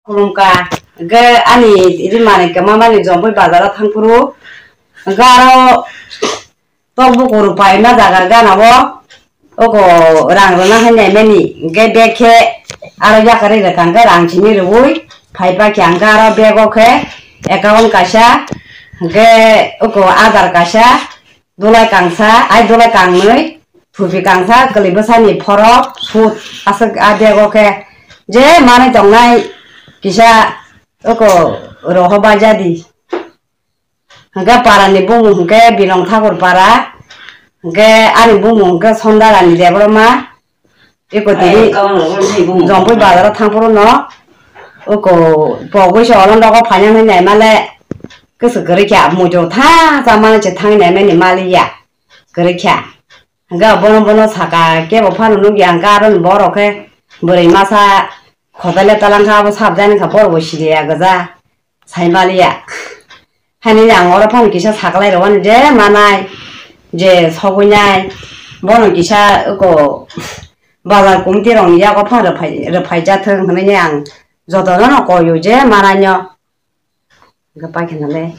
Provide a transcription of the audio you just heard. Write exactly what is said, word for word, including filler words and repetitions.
Khulumkha, hwnkhe ani rimani kwmamani Jompui bazaro thangphuru, hwnkhe aro tok bukur paima jaga gana o, oko rang rwna hai naimani, hwnkhe bag khe aro yakarwi rwkha, hwnkhe rang simi rwui phai pakha, hwnkhe aro bag o khe account kaisa, hwnkhe oko Aadhaar kaisa, dulai kangsa, ai dulai kangnwi, thupi kangsa, kwlwi bwsani phorok, sut, aswk a bag o khe je manwi tongnai kisa oko roho bajadi. Hwnkhe parani bumung hwnkhe Bilong Thakur para, hwnkhe ani bumung hwnkhe Sondarani Debbarma, eko tini Jompui bazaro thangphuru no, oko pogwi se olo nogo phainang hwnwi naimale, kwswk kwrwi kha, muitu tha chamani se thangwi naimani maliya, kwrwi kha. Hwnkhe bono bono saka kebo phano nukya, hwnkhe aroni borok khe bwrwi masa khotai le talangkha, abo sabjani kha, borok bo siriya gwja. Sai maliya. Hani ang oro phano kisa saklai rwani je manai, je sogwi nai, bono kisa oko bazar committee rokni yago phano rwphai, rwphai jathwng hwnwi ang jotono no koyo je manai no. Hwnkhe paikha nale.